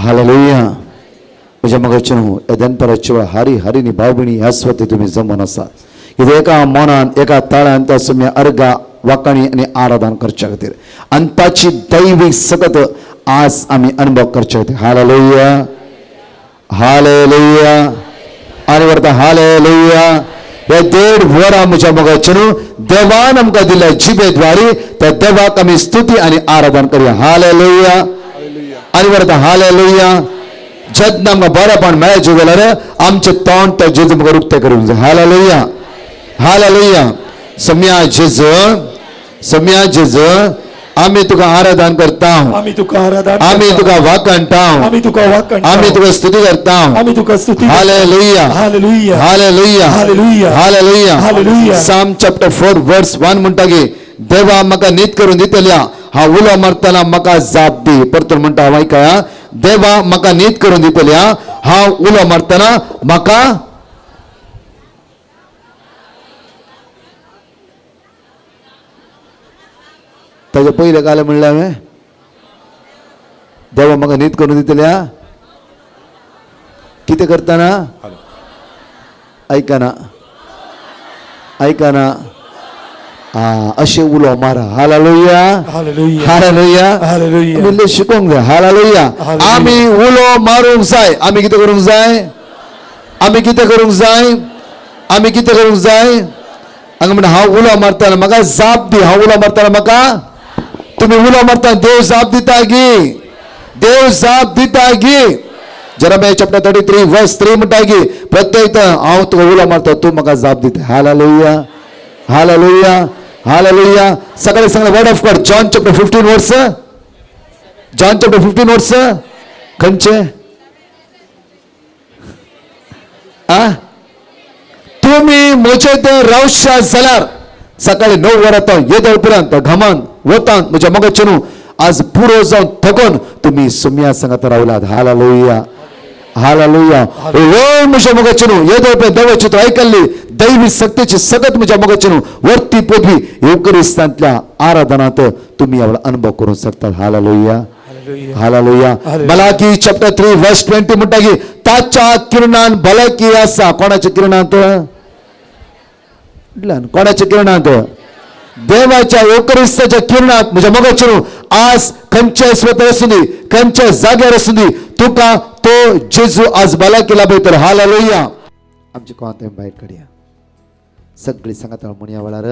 Hallelujah. म्हज्या मोगाचे न्हू, ह्या दनपाराच्या वेळार हारी हारीनी भाव भयणी ह्या सुवातेर तुमी जमून आसात कित्याक एका मनान एका ताळ्यान त्या सुम्या अर्गा वाकाणी आनी आराधन करच्या खातीर आनी ताची दैवीक सकत आज आमी अनुभव करच्या खातीर. Hallelujah, hallelujah. आनी वरता हालेलुया. हे 1.5 वरां म्हज्या मोगाचे न्हू देवान आमकां दिल्या जिबेद्वारे त्या देवाक आमी स्तुती आनी आराधन करूया. हालेलुया. आनी वरता हालेलुया. जेन्ना आमकां बरेपण मेळचें जाल्यार आमचें तोंड त्या जेजू मुखार उक्तें करूंक जाय. Hallelujah, hallelujah. सम्या जेजू, सम्या जेजू, आमी तुका आराधन करता, आमी तुका आराधन, आमी तुका वाखाणटा, आमी तुका वाखाणटा, आमी तुका स्तुती करता, आमी तुका स्तुती. Hallelujah, hallelujah, hallelujah, hallelujah, hallelujah, hallelujah. Psalm chapter 4 verse 1 म्हणटा की देवा म्हाका नीत करून दितल्या, हांव उलो मारतना म्हाका जाप दी. परतून म्हणटा हांव आयकया, देवा म्हाका नीत करून दितल्या, हांव उलो मारतना म्हाका ताजे पयलें काल म्हणलें हांवें, देवा म्हाका नीत करून दितल्या. कितें करतना आयकना, आयकना. अशें उलो मारा. Hallelujah, hallelujah, hallelujah, hallelujah. आमी शिकोंक जाय. हालेलुया. हालेलुया. आमी उलो मारूंक जाय. आमी कितें करूंक जाय? आमी कितें करूंक जाय? आमी कितें करूंक जाय? हांगा म्हणटा हांव उलो मारतना म्हाका जाप दी. हांव उलो मारतना म्हाका, तुमी उलो मारतना देव जाप दिता गी, देव जाप दिता गी. Jeremiah chapter 33 verse 3 म्हणटा की प्रत्येक हांव तुका उलो मारता, तूं म्हाका जाप दिता. Hallelujah, hallelujah, hallelujah. सकाळी सांगलें word of God, John chapter 15 verse, John chapter 15 verse खंयचे? आ तुमी म्हजे ते रावशा जाल्यार सकाळी 9 वरां तो येदोळ पर्यंत घामान वतान म्हज्या मोगाचे न्हू आज पुरो जावन थकोन तुमी सुम्या सांगात रावलात. Hallelujah, hallelujah. वय म्हज्या मोगाचे न्हू येदोळ पर्यंत देवाची तूं आयकल्ली दैवी सक्तीची सगत म्हज्या मोगाचे न्हू वरती पदवी येवकरिस्तांतल्या आराधनांत तुमी ह्या अनुभव करूंक शकतात. Hallelujah, hallelujah. मलाकी चॅप्टर 3 वर्स 20 म्हणटा की ताच्या किरणान भलायकी आसा. कोणाच्या किरणांत? कोणाच्या किरणांत? देवाच्या येवकरिस्ताच्या किरणात. म्हज्या मोगाचे न्हू आज खंयच्या स्वतः आसूं दी, खंयच्या जाग्यार आसूं दी, तुका तो जेजू आज भलायकी लाभयतलो. हालेलुया. आमचे कोणाक भायर काडया. सगळी सांगात म्हणया वेळार,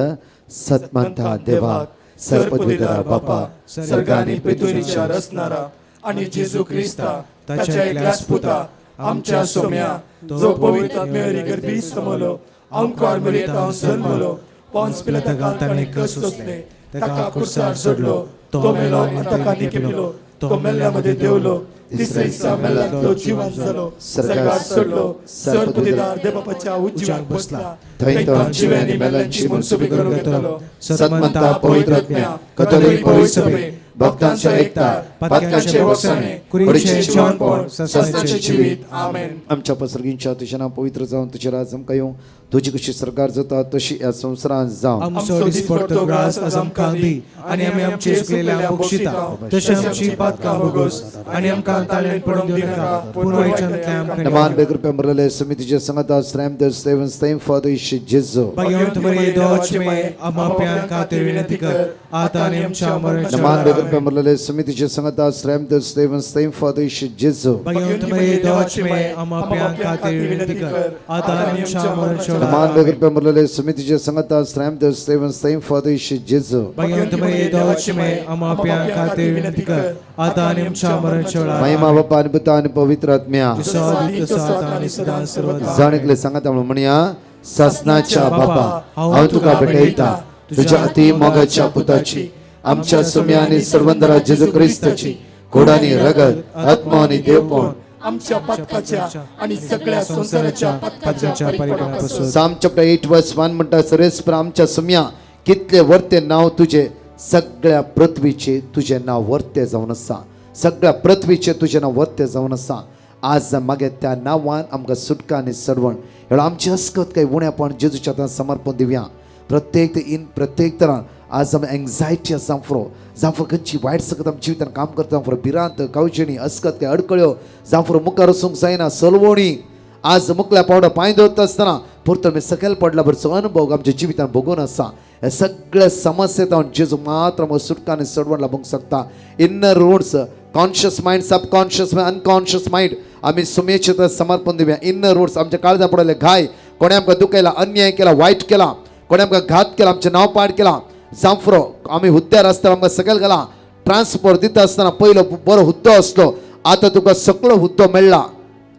सतमंता देवा, सर्पदुतरा बापा, सर्ग आनी पृथ्वीच्या रचणारा आणि जेजू ख्रिस्ता ताच्या एकल्याच पुता आमच्या सोम्या, जो पवित्र आत्म्यावरी गर्भी समलो, आमकार मरियेंत जल्मलो, पोन्स पिलाताक ताणें कश्ट सोंसले, ताका कुर्सार सोडलो, तो मेलो आनी ताका निकेपिलो, तो मेल्ल्या मदें देंवलो, तिसरे दिसा मेल्ल्यांतलो जिवन जालो, सर्गार चडलो, सर्वपुतीदार देवबापाच्या उजव्याक बसला, थंय तो जिवे आनी मेल्ल्यांची मनसुबी करूंक येतलो. सतमंता पवित्र आत्म्या, कथोलीक पवित्र सभे, भक्तांचो एकता, पातकांचे भोगसणे, कुडीचें जिवनपण, सस्नाचें जिवीत. आमेन. आमच्या पसरगींच्या तुज्या नांव पवित्र जावन तुजें राज आमकां येवं, तुजी कशी सरकार जाता तशी ह्या संवसारांत जावं. आमचो दिसपडतो ग्रास आज आमकां दी आनी आमी आमचे चुकलेल्या बक्षिता तशें आमची पातकां भोगोस आनी आमकां ताळ्यान पडूंक दिवनाका, पूण वायटांतल्यान आमकां नमान बेकृपे मरलेले समितीचे संगता श्रेम देव सेवन सेम फादर जेजू. भगवंत मरिये दोच में आमा खातीर विनंती कर, आता आनी आमच्या मरणाच्या नमान वेळार. बेकृपे मरलेले समितीचे संगता श्रेम देव सेवन सेम फादर जेजू. भगवंत मरिये दोच में आमा खातीर विनंती कर, आता आनी आमच्या मरणाच्या नमान वेळार. बेकृपे मरलेले समितीचे संगता श्रेम देव सेवन सेम फादर जेजू. भगवंत मरिये दोच में आमा खातीर विनंती कर, आता आनी आमच्या मरणाच्या वेळार. महिमा बापा आणि पुता आणि पवित्र आत्म्या. जसो आदी तसो आता आनी सदां सर्वदा. जाण एकले सांगता म्हणून म्हणया, सासनाच्या बापा, हांव तुका भेटयता तुझ्या अति मोगाच्या पुताची, आमच्या सुम्या आणि सर्वंदरा जेजू क्रिस्ताची कोडानी रगत, आत्मा आणि देवपण आमच्या पातकाच्या आणि सगळ्या संसाराच्या पातकाच्या परिणामापासून. साम चॅप्टर 8 वर्स 1 म्हणटा, सरेस्पर आमच्या सुम्या कितले वर्ते नांव तुझे, सगळ्या पृथ्वीचे तुझे नांव वर्ते जावन आसा, सगळ्या पृथ्वीचे तुझे नांव वर्ते जावन आसा. आज मागीर त्या नांवान आमकां सुटका आनी सरवण हेळ आमची हस्कत काही उणेपण जेजूच्या हातान समर्पण दिवया. प्रत्येक इन प्रत्येक तरान आज आमी एंग्जायटी आसा जावं जावं खंयची वायट सकत आमच्या जिवितान काम करता जावं भिरांत कावचेणी अस्कत काय अडकळ्यो जावं मुखार वचूंक जायना सलवणी. आज मुकल्या पावडा पांय दवरता आसतना परतून आमी सकयल पडला बरचो अनुभव आमच्या जिवितान भोगून आसा. ह्या सगळ्या समस्येत हांव जेजू मात्र आमकां सुटका आनी सडवण लाबूंक शकता. Inner roots, conscious mind, subconscious mind, unconscious mind आमी सुमेचे तर समर्पण दिवया. इनर रूट्स आमच्या काळजा पडले घाय, कोणें आमकां दुखयला, अन्याय केला, वायट केला, कोणें आमकां घात केला, आमचें नांव पाड केलां, जांफरो आमी हुद्द्यार आसतना आमकां सकयल घाला, ट्रान्सफर दिता आसतना पयलो बरो हुद्दो आसलो, आतां तुका सकलो हुद्दो मेळ्ळा,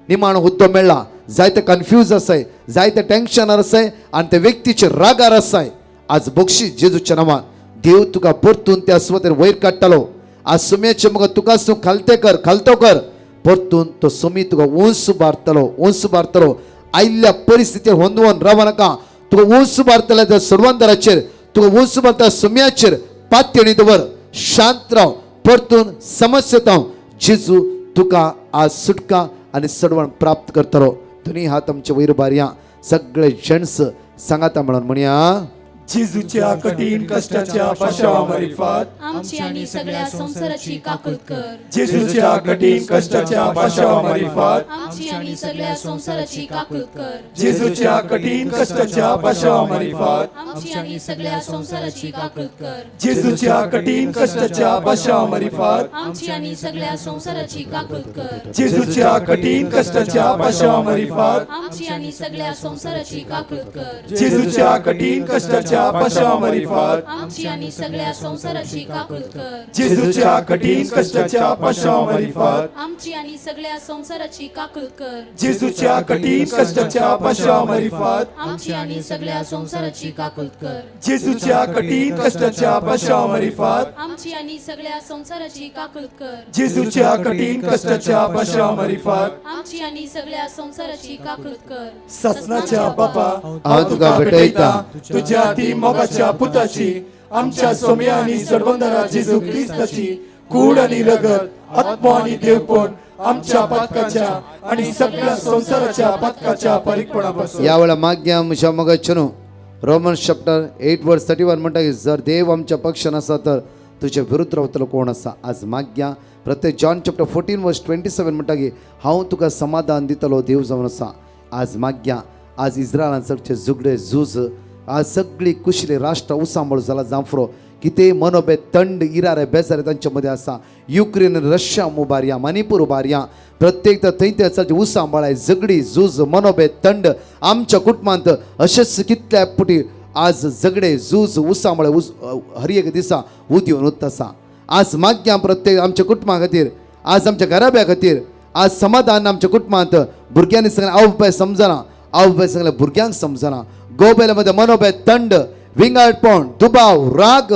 निमाणो हुद्दो मेळ्ळा. जायते कन्फ्यूज आसाय, जायते टेंशनार आसाय आनी ते व्यक्तीचे रागार आसाय. आज बक्षी जेजूच्या नांवान देव तुका परतून त्या सुवातेर वयर काडटालो. आज सुम्याचे मुखार तुका तूं खालते कर, खालतो कर, परतून तो सुमी तुका उंच उबारतलो, उंच उबारतलो. आयिल्ल्या परिस्थितीर होंदवून राव नाका. तुका उंच उबारतले त्या सोडवंदराचेर, तुका उंच उबारता सुम्याचेर पातयणी दवर, शांत राव. परतून समस्येत हांव जेजू तुका आज सुटका आनी सडवण प्राप्त करतलो. दोनी हात आमचे वयर उबारया. सगळे जेंट्स सांगाता म्हणून म्हणया, जेजूच्या कठीण कष्टाच्या पाशावा मारिफात आमची आणि सगळ्या संसाराची काकूत कर. जेजूच्या कठीण कष्टाच्या पाशावा मारिफात आमची आणि सगळ्या संसाराची काकूत कर. जेजूच्या कठीण कष्टाच्या पाशावा मारिफात आमची आणि सगळ्या संसाराची काकूत कर. जेजूच्या कठीण कष्टाच्या पाशावा मारिफात आमची आणि सगळ्या संसाराची काकूत कर. जेजूच्या कठीण कष्टाच्या पाशावा मारिफात आमची आणि सगळ्या संसाराची काकूत कर. जेजूच्या कठीण कष्टाच्या पाशावा मारिफात आमची आणि सगळ्या संसाराची काकूत कर. जेजूच्या कठीण कष्टाच्या पाशावा मारिफात आमची आणि सगळ्या संसाराची काकूत कर. जेजूच्या कठीण कष्टाच्या पाशावा मारिफात आमची आणि सगळ्या संसाराची काकूत कर. जेजूच्या कठीण कष्टाच्या पाशावा मारिफात आमची आणि सगळ्या संसाराची काकूत कर. जेजूच्या कठीण कष्टाच्या पाशावा मारिफात आमची आणि सगळ्या संसाराची काकूत कर. ससनाच्या बापा, हांव तुका भेटयता तुझ्या ती मोगाच्या पुताची, आमच्या सोम्या आणि सडवंदरा जेजू क्रिस्ताची कूड आणि रगत, आत्मो आणि देवपण आमच्या पातकाच्या आणि सगळ्या संसाराच्या पातकाच्या परिपणापासून. या वेळा माग्या म्हज्या मोगाचें न्हू, रोमन चॅप्टर 8 वर्स 31 म्हणटा की जर देव आमच्या पक्षान आसा तर तुजे विरुद्ध रावतलो कोण आसा. आज माग्या प्रत्येक जॉन चॅप्टर 14 वर्स 27 म्हणटा की हांव तुका समाधान दितलो देव जावन आसा. आज माग्या आज इस्रायलान सगळे झुगडे झूज, आज सगळी कुशिल्ली राष्ट्रां उसांबळ जाला जांफरो, कितें मनोबे थंड इरारे बेजारे तांचे मदें आसा. युक्रेन रशिया उबारया, मणिपूर उबारया, प्रत्येक थंय थंय आसा उसांबळाय झगडी झूज मनोबे थंड आमच्या कुटुंबांत अशेंच कितल्या पुटी आज झगडे झूज उसांबळे उस हर एक दिसा उदयोन उरता आसा. आज माग्या प्रत्येक आमच्या कुटुंबा खातीर, आज आमच्या घराब्या खातीर, आज समाधान आमच्या कुटुंबांत भुरग्यांनी सगळें आवय बापाय समजना, आवय बापाय सगळ्या भुरग्यांक समजना. गोबेल्या मध्ये मनोबे थंड विंगाडपण दुबाव राग,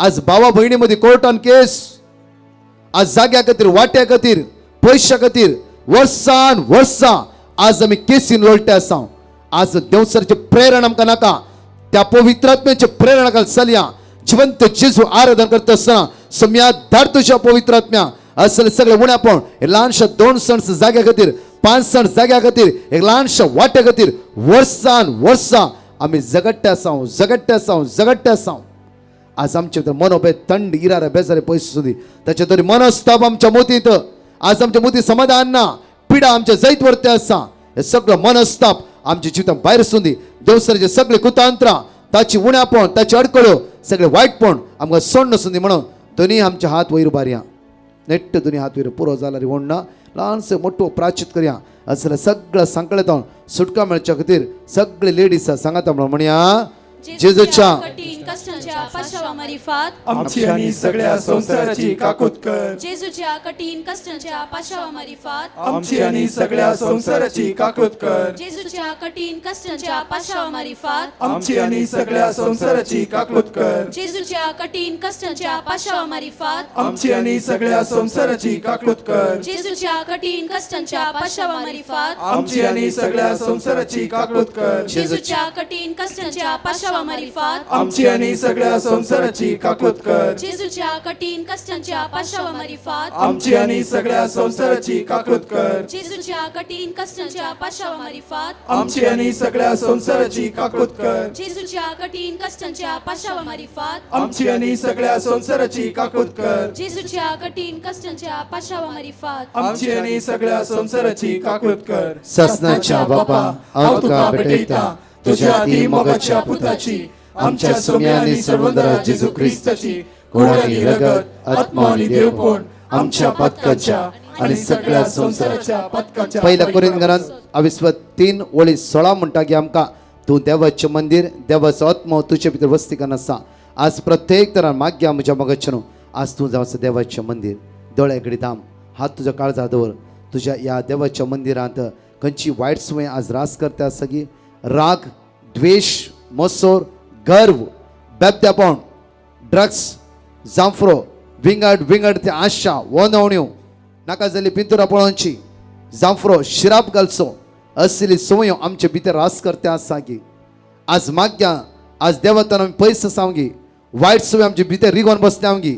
आज भावा भयणी मध्ये कोर्टान केस, आज जाग्या खातीर वाट्या खातीर पयशा खातीर वर्सान वर्सां आज आमी केसीन लोळटे आसा. आज देवसराचे प्रेरण आमकां नाका, त्या पवित्रात्म्याचे प्रेरणा खाल चलया. जिवंत जेजू आराधन करता आसतना सम्या धाड तुज्या पवित्रात्म्या असले सगळे उण्यापण ल्हानशा 2 सण जाग्या खातीर, 5 सण जाग्या खातीर, एक ल्हानशा वाट्या खातीर वर्सान वर्सां आमी झगडटे आसा, झगडटे आसा, झगडटे आसा. आज आमचे भितर मनोबे थंड इरारे बेजारे पयस सुदी ताचे तरी मनस्ताप आमच्या मोतींत, आज आमच्या मोती समाधान ना, पिडा आमच्या जैत वरते आसा. हे सगळं मनस्ताप आमच्या जिवितां भायर सुंदी. देवसराचे सगळे कुतांत्रां, ताची उण्यापण, ताची अडकळ्यो, सगळे वायटपण आमकां सोड नासुंदी म्हणून दोनी आमचे हात वयर उबारया. नेट्ट दोनी हात वयर पुरो जाला रे व्हडना ल्हानसो मोठो प्राचित करया. असले सगळं सांकळेत सुटका मेळच्या खातीर सगळे लेडीज सांगाता म्हणून म्हणया, जेजूच्या कठीण कष्टांच्या पाशावा मारिफात आमची आणि सगळ्या संसाराची काकूत कर. जेजूच्या कठीण कष्टांच्या पाशावा मारिफात आमची आणि सगळ्या संसाराची काकूत कर. जेजूच्या कठीण कष्टांच्या पाशावा मारिफात आमची आणि सगळ्या संसाराची काकूत कर. जेजूच्या कठीण कष्टांच्या पाशावा मारिफात आमची आणि सगळ्या संसाराची काकूत कर. जेजूच्या कठीण कष्टांच्या पाशावा मारिफात आमची आणि सगळ्या संसाराची काकूत कर. जेजूच्या कठीण कष्टांच्या पाशावा मारिफात आमची आणि आनी सगळ्या संवसाराची काकूत कर. जेजूच्या कठीण कष्टांच्या पाशावा मारिफात आमची आनी सगळ्या संवसाराची काकूत कर. जेजूच्या कठीण कष्टांच्या पाशावा मारिफात आमची आनी सगळ्या संवसाराची काकूत कर. जेजूच्या कठीण कष्टांच्या पाशावा मारिफात आमची आनी सगळ्या संवसाराची काकूत कर. जेजूच्या कठीण कष्टांच्या पाशावा मारिफात आमची आनी सगळ्या संवसाराची काकूत कर. ससनाच्या बापा, हांव तुका भेटयता तुझ्या अति मोगाच्या पुताची, आमच्या सोम्या आनी सर्वंदरा जेजू क्रिस्ताची कोण आनी रगत, आत्मा आनी देवपण आमच्या पातकाच्या आनी सगळ्या संवसाराच्या पातकाच्या पहिल्या कोरिंथरांत अविस्वत 3:16 म्हणटा की आमकां तूं देवाचें मंदीर, देवाचो आत्मो तुजे भितर वस्तीकन आसा. आज प्रत्येक तरान माग्या म्हज्या मोगाचें न्हू, आज तूं जावचो देवाचें मंदीर. दोळे घडी दाम, हात तुजो काळजा दवर. तुज्या ह्या देवाच्या मंदिरांत खंयची वायट संवय आज रास करता आसा की राग, द्वेश, मसोर, गर्व, बेबद्यापण, ड्रग्स, जांफरो, विंगड विंगड ते आशा वनवण्यो, नाका जाल्ली पिंतुरां पळोवची, जांफरो शिराप घालचो, असली संवयो आमचे भितर रास करता आसा की आज माग्या आज देवतान आमी पयस आसा गी, वायट संवय आमचे भितर रिगोवन बसल्या गी,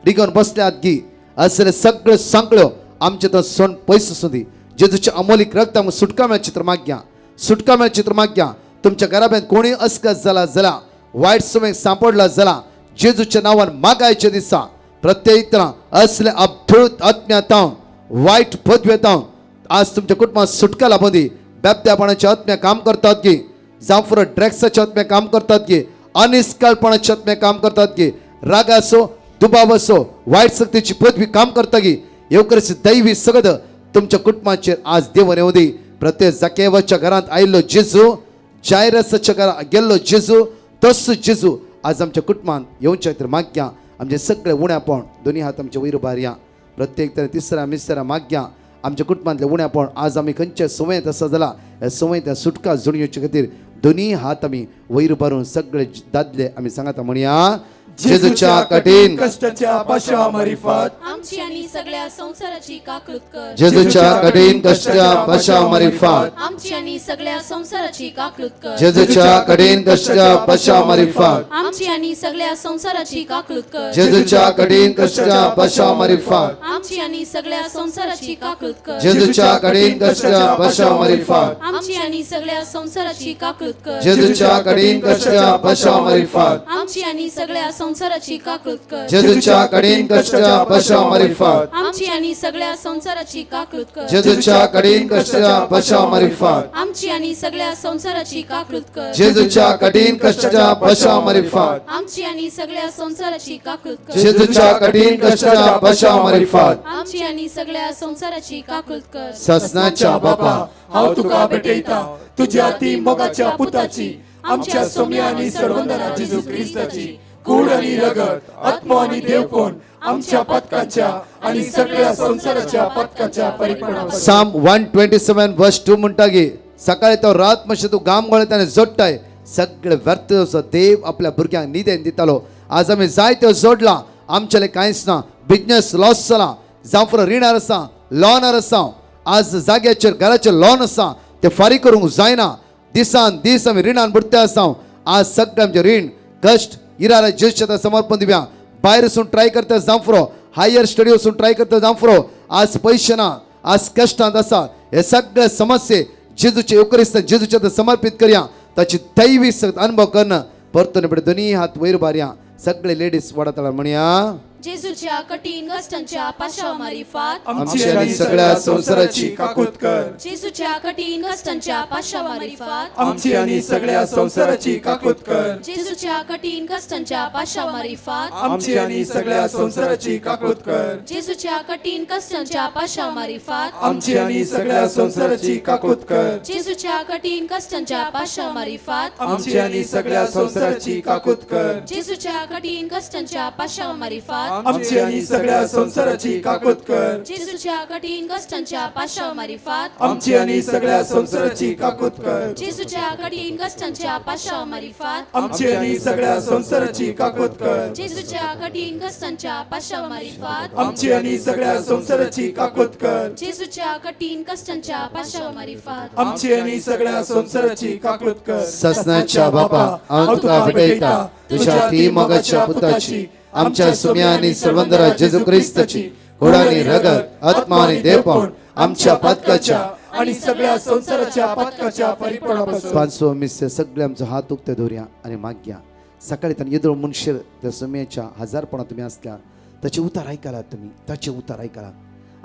रिगोवन बसल्यात गी, असले सगळ्यो सांकळ्यो आमचे तो सण पयस आसूं दी. जेजूचे अमोलीक रक्त आमकां सुटका मेळची तर माग्या, सुटका मेळची तर माग्या. तुमच्या घराब्यांत कोणीय अस्कस जाला जाला, वायट संवय सांपडला जाला, जेजूच्या नांवान मागायचे दिसा प्रत्येक तरा असले अब्धूत आत्म्या वायट पदवेतावन आज तुमच्या कुटुंबात सुटका लाभूं दी. बेबद्यापणाच्या आत्म्या काम करतात की, जांफुर ड्रग्साच्या आत्म्या काम करतात की, अनिस्काळपणाच्या आत्म्या काम करतात की, रागाचो, दुबावाचो, वायट शक्तीची पदवी काम करता की, येवकरची दैवी सगद तुमच्या कुटुंबाचेर आज देवन येवं दी. प्रत्येक जाकेवाच्या घरांत आयिल्लो जेजू, जायरसाच्या घरा गेल्लो जेजू, तसो जेजू आज आमच्या कुटुंबांत येवच्या खातीर माग्या. आमचे सगळे उण्यापण दोन्ही हात आमचे वयर उबारया. प्रत्येक तरे तिसऱ्या मिसऱ्या माग्या आमच्या कुटुंबांतले उण्यापण आज आमी खंयच्या संवयेंत आसा जाला, ह्या संवयेंत सुटका जोडून येवचे खातीर दोन्ही हात आमी वयर उबारून सगळे दादले आमी सांगाता म्हणया, जेजूच्या कठीण कष्टाच्या पाशा मारिफात आमची आनी सगळ्या संवसाराची काकूत कर. जेजूच्या कठीण कष्टाच्या पाशा मारिफात आमची आनी सगळ्या संवसाराची काकूत कर. जेजूच्या कठीण कष्टाच्या पाशा मारिफात आमची आनी सगळ्या संवसाराची काकूत कर. जेजूच्या कठीण कष्टाच्या पाशा मारिफात आमची आनी सगळ्या संवसाराची काकूत कर. जेजूच्या कठीण कष्टाच्या पाशा मारिफात आमची आनी सगळ्या संवसाराची काकूत कर. जेजूच्या कठीण कष्टाच्या पाशा मारिफात आमची आनी सगळ्या संवसाराची काकूत कर. जेजूच्या कठीण कष्टाच्या पाशा मारिफात आमची आनी सगळ्या संवसाराची काकूत कर. जेजूच्या कठीण कष्टाच्या पाशा मारिफात आमची आनी सगळ्या संवसाराची काकूत कर. जेजूच्या कठीण कष्टाच्या पाशा मारिफात आमची आनी सगळ्या संवसाराची काकूत कर. जेजूच्या कठीण कष्टाच्या पाशा मारिफात आमची आनी सगळ्या संवसाराची काकूत कर. ससनाच्या बापा, हांव तुका भेटयता तुझ्या ती मोगाच्या पुताची, आमच्या सोम्या आनी सर्वंदरा जेजू क्रिस्ताची कूड आनी रगत, आत्मो आनी देवपण आमच्या पातकाच्या आनी सगळ्या संवसाराच्या पातकाच्या परिपणा. Psalm 127:2 म्हणटा की सकाळी तो रात मातशें तूं घाम गळयता आनी जोडटाय, सगळे व्यर्थ जावचो. देव आपल्या भुरग्यांक निदेन दितालो. आज आमी जायत्यो जोडलां, आमच्याले कांयच ना. बिजनेस लॉस जाला, जावं रिणार आसा, लॉनार आसा, आज जाग्याचेर घराचेर लॉन आसा, ते फारीक करूंक जायना. दिसान दीस आमी रिणान बुडते आसा. आज सगळें आमचें रीण कश्ट इरारा जेजूच्या समर्पण दिवया. भायर वचून ट्राय करता जांफरो, हायर स्टडी वचून ट्राय करता जांफरो, आज पयशे ना, आज कश्टांत आसा. हे सगळे समस्ये जेजूचे येवकरिस्त जेजूच्या समर्पीत करया. ताची दैवी अनुभव करणं परतून पडे दोन्ही हात वयर बारया. सगळे लेडीज वडाताळा म्हणया, जेजूच्या कठीण कष्टांच्या पाशावा मारिफात आमची आनी सगळ्या संवसाराची काकूत कर. जेजूच्या कठीण कष्टांच्या पाशावा मारिफात आमची आनी सगळ्या संवसाराची काकूत कर. जेजूच्या कठीण कष्टांच्या पाशावा मारिफात आमची आनी सगळ्या संवसाराची काकूत कर. जेजूच्या कठीण कष्टांच्या पाशावा मारिफात आमची आनी सगळ्या संवसाराची काकूत कर. जेजूच्या कठीण कष्टांच्या पाशावा मारिफात आमची आनी सगळ्या संवसाराची काकूत कर. जेजूच्या कठीण कष्टांच्या पाशावा मारिफात मारिफात आमची आनी सगळ्या संवसाराची काकूत कर. जेजूच्या कठीण कष्टांच्या पाशाव मारिफात आमची आनी सगळ्या संवसाराची काकूत कर. जेजूच्या कठीण कष्टांच्या पाशाव मारिफात आमची आनी सगळ्या संवसाराची काकूत कर. जेजूच्या कठीण कष्टांच्या पाशाव मारिफात आमची आनी सगळ्या संवसाराची काकूत कर. जेजूच्या कठीण कष्टांच्या पाशाव मारिफात आमची आनी सगळ्या संवसाराची काकूत कर. ससनाच्या बापा, हांव तुका भेटयता तुझ्या ती मोगाच्या पुताची, आमच्या सुम्या आनी सर्वंदरा जेजू क्रिस्ताची घोडानी रगत, आत्मा आनी देवपण आमच्या पातकाच्या आणि सगळ्या संवसाराच्या पातकाच्या परिपणापासून पांचवो मिस्य सगळे आमचो हात उक्ते दवरया आनी मागया. सकाळी ताणें येदोळ मनशेर त्या सुम्याच्या हजारपणा तुमी आसल्या ताचे उतार आयकलात तुमी, ताचे उतार आयकलात.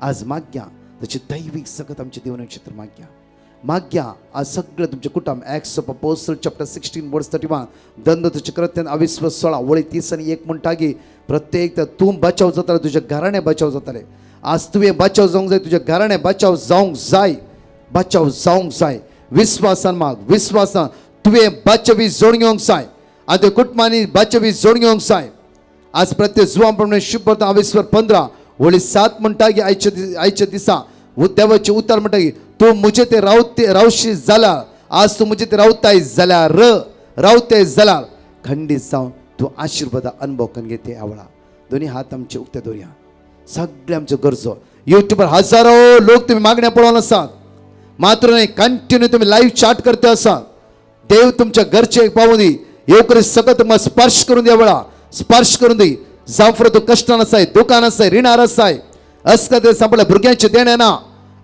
आज मागया ताची दैवीक सकत आमचे देव नक्षत्र मागया मागया. आज सगळें तुमचें कुटुंब Acts of Apostle chapter 16 verse 31 दंड तुजे कृत्यान अविस्वास 16 वळी 30 आनी 1 म्हणटा की प्रत्येक तूं बचाव जाताले, तुज्या घराणें बचाव जाताले. आज तुवें बचाव जावंक जाय, तुज्या घराणें बचाव जावंक जाय, बचाव जावंक जाय. विस्वासान माग, विस्वासान तुवें बचावी जोड घेवंक जाय आनी तुज्या कुटुंबांनी बचावी जोड घेवंक जाय. आज प्रत्येक जुवां प्रमाणे शुभ्र अविस्वर 15 वळी 7 म्हणटा की आयच्या दिसा देवाचें उतर म्हणटा की तूं म्हजे ते रावते रावशी जाला, आज तूं म्हजे ते रावताय जाल्यार रावताय जाल्यार खंडीत जावन तूं आशिर्वादा अनुभव करून घेते. आवळा दोन्ही हात आमचे उक्ते दवरया. सगळे आमच्यो गरजो युट्यूबार हजारो लोक तुमी मागण्या पळोवन आसात, मात्र न्हय कंटिन्यू तुमी लायव्ह चाट करते आसात. देव तुमच्या घरचे पावूं दी, येवकरी सगळं तुमकां स्पर्श करून दी, वेळा स्पर्श करून दी. जावं तूं कश्टान आसाय, दुकान आसाय, रिणार आसाय, अस्कते सांपडल्या भुरग्यांचें देणें ना,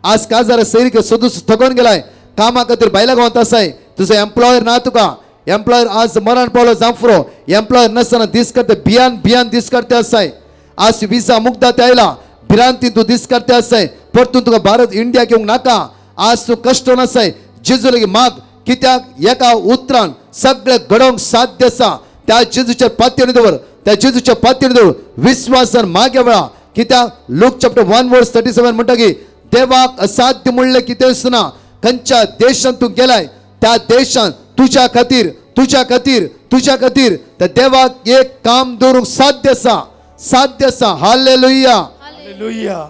आज काजार सैरिक सोदूस थकोन गेलाय, कामा खातीर भायल्या गांवांत आसाय, तुजो एम्प्लॉयर ना तुका, एम्प्लॉयर आज मरण पावलो जांफरो, एम्प्लॉयर नासतना दीस करते भियान भियान दीस करते आसाय. आज विजा मुग्धा ते आयला भिरांती तूं दीस करते आसाय, परतून तुका भारत इंडिया घेवंक नाका. आज तूं कश्ट आसाय, जेजू लागीं माग, कित्याक एका उतरान सगळें घडोवंक साध्य आसा. त्या जेजूच्या पातयेन दवर, त्या जेजूच्या पातयेन दवर विस्वासान मागे वेळा, कित्याक लूक चॅप्टर 1 वर्स 37 म्हणटा की देवाक असाध्य म्हणलें कितेंच ना. खंयच्या देशांत तूं गेलाय त्या देशांत तुज्या खातीर तुज्या खातीर तुज्या खातीर त्या देवाक एक काम दवरूंक साध्य आसा, साध्य आसा. Hallelujah, hallelujah,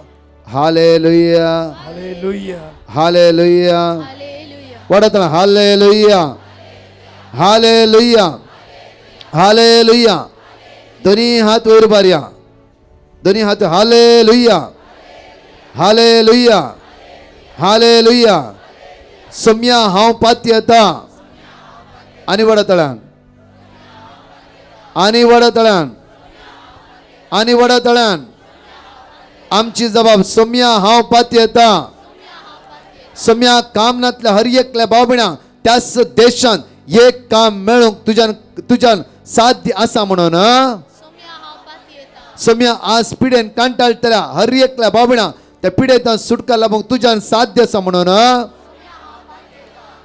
hallelujah, hallelujah, hallelujah. वाडत हालेलुया, हालेलुया, हालेलुया. दोन्ही हात वयर उबारया, दोन्ही हात. Hallelujah, hallelujah, hallelujah. सम्या हांव पातयेता आनी वडतळ्यान आनी वडतळ्यान आनी वडतळ्यान आमची जबाब सम्या हांव पातयेता. सम्या काम नातल्या हर एकल्या भाव भयणा त्याच देशांत एक काम मेळूंक तुज्यान तुज्यान साध्य आसा म्हणून. सम्या आज पिडेन कांटाळटल्या हर एकल्या भाव भयणा त्या पिडेंतल्यान सुटका लाभूंक तुज्यान साध्य आसा म्हणून.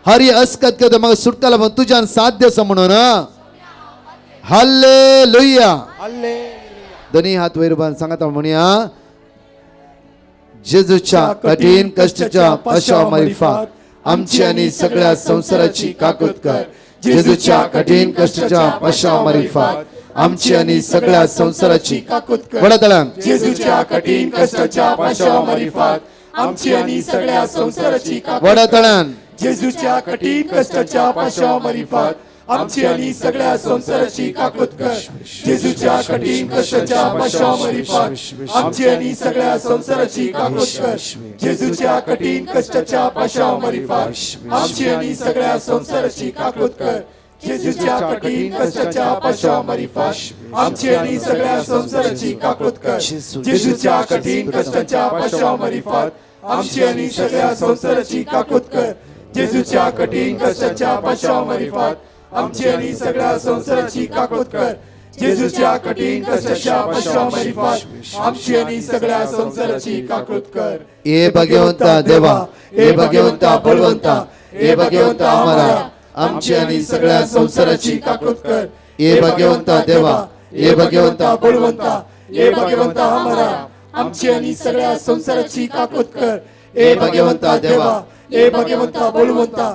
हरी अस्कत करता म्हाका सुटका लाभूंक तुज्यान साध्य आसा म्हणून. हालेलुया. दोन्ही हात वयर बांद सांगता म्हणया, जेजूच्या कठीण कष्टाच्या पाशाव मारिफात आमची आनी सगळ्या संवसाराची काकूत कर. जेजूच्या कठीण कष्टाच्या पाशाव मारिफात आमची आनी सगळ्या संवसाराची काकूत कर. वडतळान जेजूच्या कठीण कष्टाच्या पाशाव मारिफात आमची आनी सगळ्या संवसाराची काकूत कर. वडतळान जेजूच्या कठीण कष्टाच्या पाशाव मारिफात आमची आनी सगळ्या संवसाराची काकूत कर. जेजूच्या कठीण कष्टाच्या पाशाव मारिफात आमची आनी सगळ्या संवसाराची काकूत कर. जेजूच्या कठीण कष्टाच्या पाशाव मारिफात आमची आनी सगळ्या संवसाराची काकूत कर. जेजूच्या कठीण कष्टाच्या पाशाव मारिफात आमची आनी सगळ्या संवसाराची काकूत कर. जेजूच्या कठीण कष्टाच्या पाशाव मारिफात आमची आनी सगळ्या संवसाराची काकूत कर. जेजूच्या कठीण कष्टाच्या पाशाव मारिफात आमची आनी सगळ्या संवसाराची काकूत कर. जेजूच्या कठीण कष्टाच्या पाशाव मारिफात आमची आनी सगळ्या संवसाराची काकूत कर. ए भगवंता देवा, ए भगवंता बळवंता, ए भगवंता आमारा आमची आनी सगळ्या संवसाराची काकूत कर. ए भगवंता देवा, ए भगवंता बळवंता, ए भगवंता आमारा आमची आनी सगळ्या संवसाराची काकूत कर. ए भगवंता देवा, ए भगवंता बळवंता,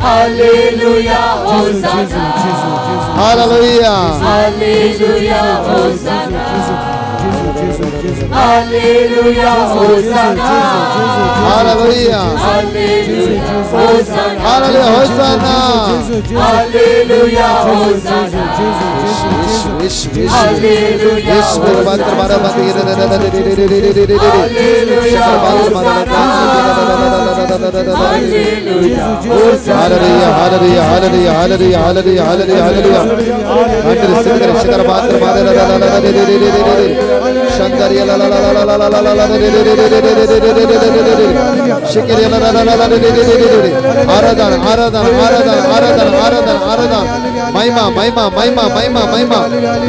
Hallelujah hosanna. Hallelujah. Hallelujah hosanna. Hallelujah hosanna. Hallelujah. Hallelujah hosanna. Hallelujah hosanna. Hallelujah hosanna. Yeshu Yeshu hallelujah Yeshu रूपांतर मारा मत hallelujah hosanna. Hallelujah hosanna. Hallelujah hallelujah hallelujah hallelujah hallelujah hallelujah hallelujah. Under singer शकर पात्र मारे शंकर ला ला ला ला ला ला ला ला शिकर ला ला ला ला ला। आराधना आराधना आराधना आराधना आराधना आराधना। महिमा महिमा महिमा महिमा महिमा।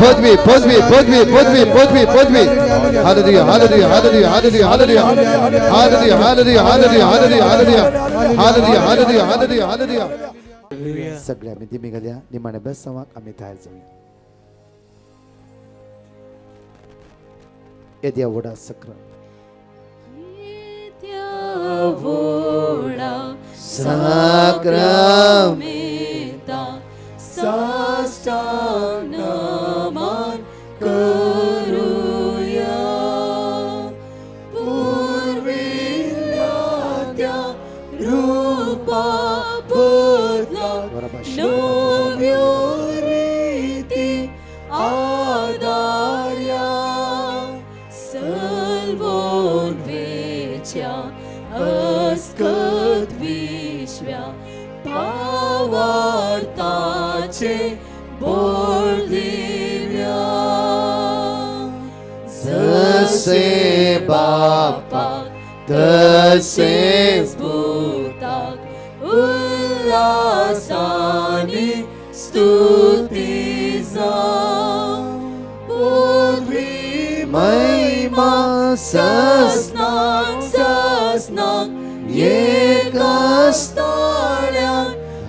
पृथ्वी पृथ्वी पृथ्वी पृथ्वी पृथ्वी पृथ्वी। Hallelujah hallelujah hallelujah hallelujah hallelujah hallelujah hallelujah hallelujah hallelujah hallelujah hallelujah hallelujah hallelujah hallelujah. सगळ्या आमी दिमी घालया निमाण्या बेसांवाक आमी तयार जावया। येद्या व्हडा सक्र व्हडा साक्रामेंता साष्टांग नमन करूया। पुर्विल्ल्या त्या रूपा बदला नव्यो रिती आदार्या। सल्वोन वेच्या अस्कत विश्व्या पावार्ताचे बोल दिव्या। जसे बापा तसेच भूताक उल्हासानी स्तुती जावं। पूर्वी महिमा ससनाक ससनाक एकास्ताळ्यान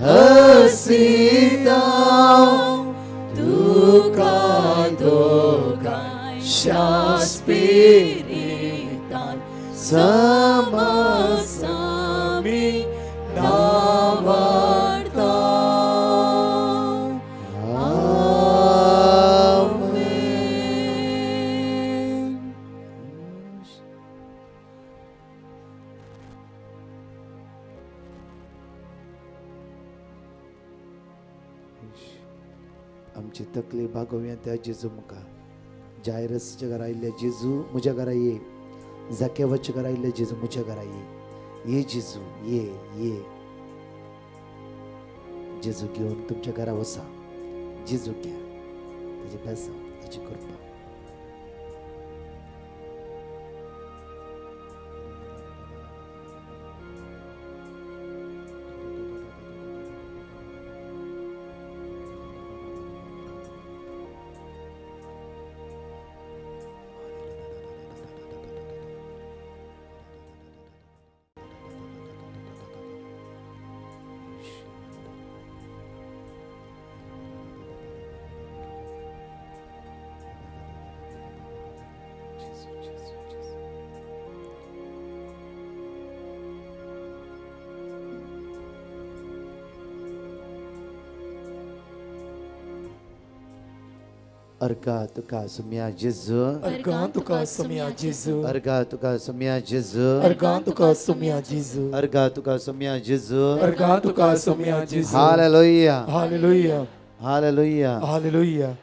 हसीता तुका दोगांच्या स्पिरितान समसामी नावार्ता। आमेन। आमची तकली भागोवया त्या जेजू मुखार। जायरसच्या घरा आयिल्ले जेजू म्हज्या घरा ये, जाकेवाच्या घरा आयिल्ले जेजू म्हज्या घरा ये, ये जेजू ये ये। जेजू घेवन तुमच्या घरा वसा, जेजू घ्या, ताजें बेसांव, ताजी कृपा। अर्गा तुका सुम्या जेजू, अर्गां तुका सोम्या जेजू, अर्गा तुका सुम्या जेजू, अर्गां तुका सोम्या जेजू, अर्गा तुका सुम्या जेजू, अर्गां तुका सोम्या जेजू. Hallelujah hallelujah hallelujah hallelujah.